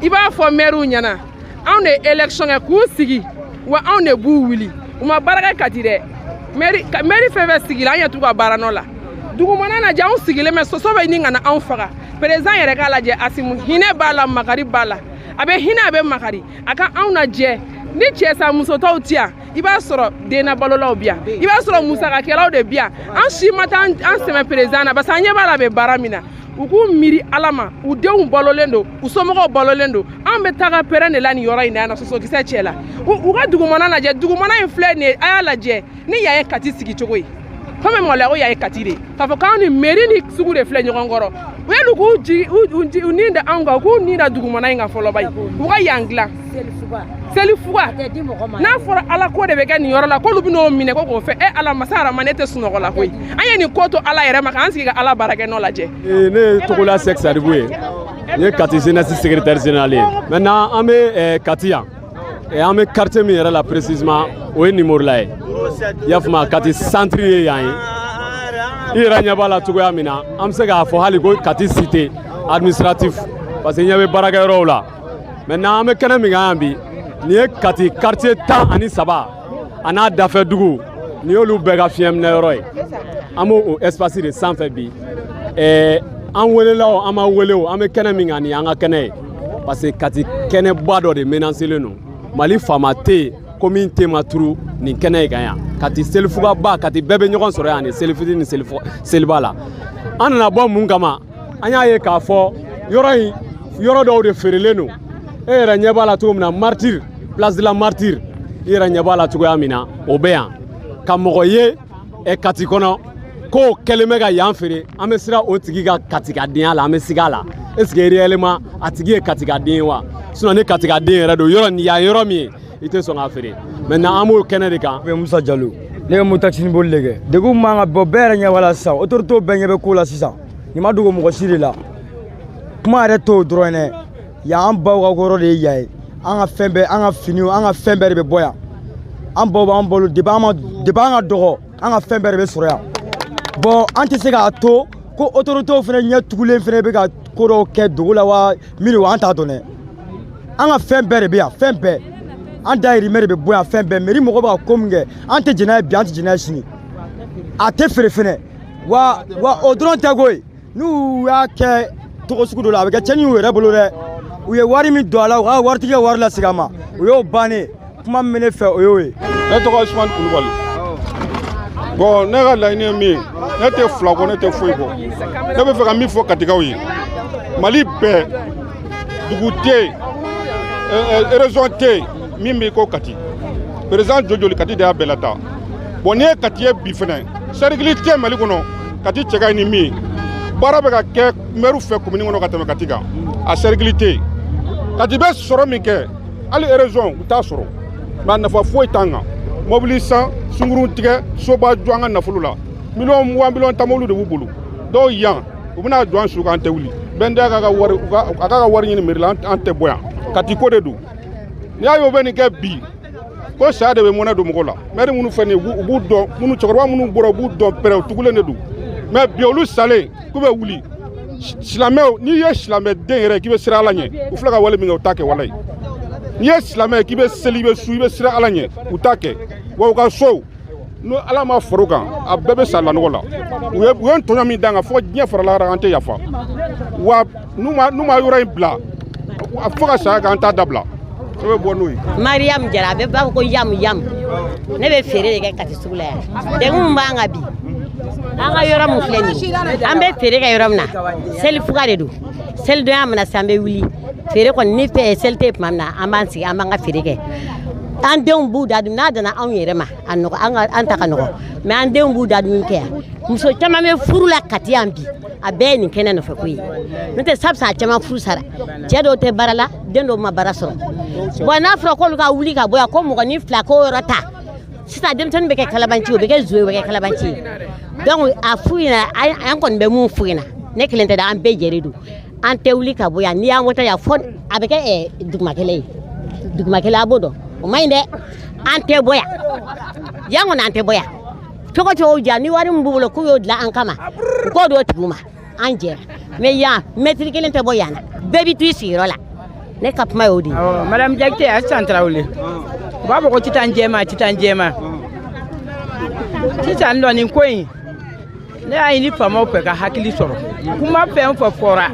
I b'a fɔ mɛriw ɲɛna, anw de ye élection kɛ k'u sigi, wa anw de b'u wuli. U ma baara kɛ Kati dɛ. Mɛri fɛn fɛn sigira, an ɲɛ t'u ka baara nɔ la. Dugumana lajɛ, anw sigilen bɛ, soso bɛ ɲini ka na anw faga. Président yɛrɛ k'a lajɛ, Asimu hinɛ b'a la, makari b'a la, a bɛ hinɛ, a bɛ makari, a ka anw lajɛ. Ni cɛ sa musotɔw ti yan, i b'a sɔrɔ dennabalolaw bi yan, i b'a sɔrɔ musakakɛlaw de bi yan. An si ma taa an sɛmɛ président na, parce que an ɲɛ b'a la, a bɛ baara min na. U k'u miiri Ala ma, u denw balolen don, u somɔgɔw balolen don. An bɛ taga pɛrɛn de la nin yɔrɔ in na yan nɔ, sosokisɛ cɛ la. U ka dugumana lajɛ, dugumana in filɛ nin ye, a y'a lajɛ ni yan ye Kati sigi cogo ye. Komi maloya ko yan ye Kati de k'a fɔ k'anw ni mairie ni sugu de filɛ ɲɔgɔn kɔrɔ. U ye k'u jigi u ni da anw kan, u k'u ni da dugumana in kan fɔlɔ ba ye, u ka yan dilan. Selifuga n'a fɔra, Ala ko de bɛ kɛ nin yɔrɔ la, k'olu bɛn'o minɛ ko k'o fɛ. E Ala masa hadama, ne tɛ sunɔgɔ la koyi. An ye nin ko to Ala yɛrɛ ma, k'an sigi ka Ala baarakɛ nɔ lajɛ. Ne ye Togola Sɛk Sadibu ye, n ye Kati jeunesse secrétaire général ye. Maintenant, an bɛ Kati yan, an bɛ quartier min yɛrɛ la précisément, o ye Nimorila ye. I y'a faamu, Kati centre ye yan ye. I yɛrɛ ɲɛ b'a la cogoya min na, an bɛ se k'a fɔ hali ko Kati cité administratif, parce que ɲɛ bɛ baarakɛyɔrɔw la. Maintenant, an bɛ kɛnɛ min kan yan bi, nin ye Kati quartier 13 a n'a dafɛ dugu, nin y'olu bɛɛ ka fiɲɛminɛyɔrɔ ye. An b'o o espace de sanfɛ bi. An welela o, an ma wele o, an bɛ kɛnɛ min kan, nin y'an ka kɛnɛ ye, parce que Kati kɛnɛba dɔ de menacelen don. Mali faama tɛ yen ko min te ma turu nin kɛnɛ in kan yan. Kati selifugaba, Kati bɛɛ bɛ ɲɔgɔn sɔrɔ yan, ni selifitini ni seliba la. An nana bɔ mun kama? An y'a ye k'a fɔ yɔrɔ in, yɔrɔ dɔw de feerelen don. E yɛrɛ ɲɛ b'a la cogo min na, Martyr, place de la Martyr, i yɛrɛ ɲɛ b'a la cogoya min na, o bɛ yan ka mɔgɔ ye Kati kɔnɔ k'o kɛlen bɛ ka yan feere. An bɛ siran o tigi ka katikadenya la, an bɛ siga a la. Est ce que réellement a tigi ye katikaden ye wa? Sinon ni katikaden yɛrɛ don, yɔrɔ nin yan, yɔrɔ min ye, i tɛ sɔn k'a feere. Maintenant, an b'o kɛnɛ de kan. Musa Jalo, ne bɛ moto-taxi boli de kɛ. Degun min b'an kan bɔ, bɛɛ yɛrɛ ɲɛ b'a la sisan, autorité bɛɛ ɲɛ bɛ ko la sisan. Nin ma dogo mɔgɔ si de la. Kuma yɛrɛ t'o dɔrɔn ye dɛ. Yan, an baw ka yɔrɔ de ye yan ye. An ka fɛn bɛɛ, an ka finiw, an ka fɛn bɛɛ de bɛ bɔ yan. An baw b'an balo depuis an ma, depuis an ka dɔgɔ, an ka fɛn bɛɛ de bɛ sɔrɔ yan. Bon, an tɛ se k'a to ko autorités fana ɲɛ tugulen fana bɛ ka ko dɔw kɛ dogo la wa min wa, an t'a dɔn dɛ. An ka fɛn bɛɛ de bɛ yan, fɛn bɛɛ, an dahirimɛ de bɛ bɔ yan, fɛn bɛɛ. Mairie mɔgɔw bɛ ka ko min kɛ, an tɛ jɛn n'a ye bi, an tɛ jɛn n'a ye sini. A tɛ feere fɛnɛ wa. Wa o dɔrɔn tɛ koyi, n'u y'a kɛ togo sugu dɔ la, a bɛ kɛ tiɲɛni y'u yɛrɛ bolo dɛ. U ye wari min don a la, u ka waritigi ka wari lasegin a ma, o y'o bannen. Kuma min bɛ ne fɛ, o y'o ye. Ne tɔgɔ Usumani Kulubali. Bon, ne ka laɲini ye min ye, ne tɛ fila kɔ, ne tɛ foyi kɔ. Ne bɛ fɛ ka min fɔ Katikaw ye, Mali bɛɛ, dugu tɛ yen, région tɛ yen min b'i ko Kati. Président joli Kati de y'a bɛɛ lataa. Bon, n'i ye Kati ye bi fɛnɛ, cercle tɛ Mali kɔnɔ Kati cɛ ka ɲi ni min ye. Baara bɛ ka kɛ maire fɛ commune kɔnɔ ka tɛmɛ Kati kan, a cercle tɛ yen. Kati bɛ sɔrɔ min kɛ, hali région u t'a sɔrɔ. Mais a nafa foyi t'an kan. Mobili san, sunkurun tigɛ, soba jɔ an ka nafolo la, miliyɔn 20, miliyɔn 10 mobili de b'u bolo. Dɔw yan, u bɛna jɔ an su kan, an tɛ wuli. Bɛn k'a ka wari, a k'a ka wari ɲini mairie la, an tɛ bɔ yan. Kati ko de don. N'i y'a ye o bɛ nin kɛ bi, ko saya de bɛ mɔnɛ don mɔgɔ la. Maire minnu filɛ nin ye, u b'u dɔn, minnu cɛkɔrɔba minnu bɔra, u b'u dɔn pɛrɛ, u tugulen de don. Mais bi, olu salen k'u bɛ wuli. Silamɛw, n'i ye silamɛden yɛrɛ k'i bɛ siran Ala ɲɛ, u filɛ ka wale min kɛ, u t'a kɛ. Walayi, n'i ye silamɛ ye k'i bɛ seli, i bɛ su, i bɛ siran Ala ɲɛ, u t'a kɛ. Wa u ka so, n'o Ala ma far'o kan, a bɛɛ bɛ sa lanɔgɔ la. U ye tɔɲɔ min d'an kan, fo diɲɛ farala kan, an tɛ yafa. Wa n'u ma yɔrɔ in bila, fo ka saya kɛ, an t'a dabila. Ne bɛ bɔ n'o ye. Mariam Jara, a bɛ b'a fɔ ko yamu yamu. Ne bɛ feere de kɛ Kati sugu la yan. Degun min b'an kan bi, an ka yɔrɔ min filɛ nin ye, an bɛ feere kɛ yɔrɔ min na, selifuga de don. Selidonya mana se, an bɛ wuli feere kɔni. Ni fɛ seli tɛ tuma min na, an b'an sigi, an b'an ka feere kɛ. An denw b'u da dun. N'a danna anw yɛrɛ ma, a nɔgɔ, an ka an ta ka nɔgɔ, mais an denw b'u da dun kɛ yan. Muso caman bɛ furu la Kati yan bi, a bɛɛ ye nin kɛnɛ nɔfɛ ko ye. N'o tɛ, sabisa a caman furu sara, cɛ dɔw tɛ baara la, den dɔw ma baara sɔrɔ. Bon, n'a fɔra k'olu ka wuli ka bɔ yan, ko mɔgɔnin fila k'o yɔrɔ ta sisan, denmisɛnnin bɛ kɛ kalabanci, o bɛ kɛ zo ye, o bɛ kɛ kalabanci ye. Donc a f'u ɲɛna, an kɔni bɛ mun f'u ɲɛna, ne kelen tɛ dɛ, an bɛɛ jɛlen don, an tɛ wuli ka bɔ yan. N'i y'an wɔtɔ yan, fo a bɛ kɛ dugumakɛlɛ ye. Dugumakɛlɛ, a b'o dɔn, o man ɲi dɛ. An tɛ bɔ yan, yan kɔni an tɛ bɔ yan. Cogo cogo ja, ni wari min b'u bolo k'u y'o dilan an kama, u k'o d'o tigiw ma, an jɛra. Mais yan, mɛtiri kelen tɛ bɔ yan na, bɛɛ bɛ to i sigiyɔrɔ la. Ne ka kuma y'o de ye. Awɔ, madame Jakite, Asitan Tarawele. U b'a fɔ ko titan jɛma, titan jɛma. Sisan nɔ, nin ko in, ne y'a ɲini faamaw fɛ ka hakili sɔrɔ. Kuma fɛn o fɛn fɔra,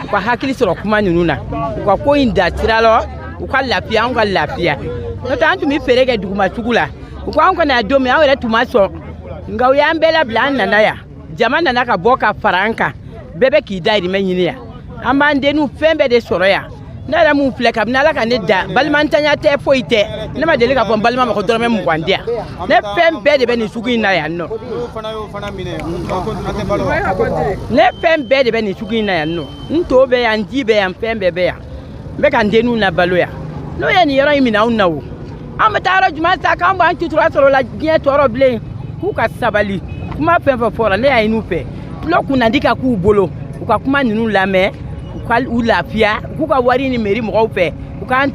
u ka hakili sɔrɔ kuma ninnu na, u ka ko in da sira lɔ, u ka lafiya, anw ka lafiya. N'o tɛ, an tun bɛ feere kɛ duguma sugu la. U ko an ka na don min, anw yɛrɛ tun ma sɔn, nka u y'an bɛɛ labila, an nana yan. Jama nana ka bɔ ka fara an kan, bɛɛ bɛ k'i dahirimɛ ɲini yan. An b'an denninw fɛn bɛɛ de sɔrɔ yan. Ne yɛrɛ mun filɛ, kabini Ala ka ne da, balimantanya tɛ, foyi tɛ, ne ma deli k'a fɔ n balima ma ko dɔrɔmɛ 20 di yan. Ne fɛn bɛɛ de bɛ nin sugu in na yan nɔ. Ne fɛn bɛɛ de bɛ nin sugu in na yan nɔ. N to bɛ yan, n ji bɛ yan, fɛn bɛɛ bɛ yan. N bɛ ka n denninw labalo yan. N'o ye nin yɔrɔ in minɛ anw na o, an bɛ taa yɔrɔ jumɛn sa k'an b'an sutura sɔrɔ o la diɲɛ tɔɔrɔ bilen? K'u ka sabali. Kuma fɛn fɛn fɔra, ne y'a ɲini u fɛ, tulo kunnandi ka k'u bolo, u ka kuma ninnu lamɛn, u ka u lafiya, u k'u ka wari ni mairie mɔgɔw fɛ, u k'an.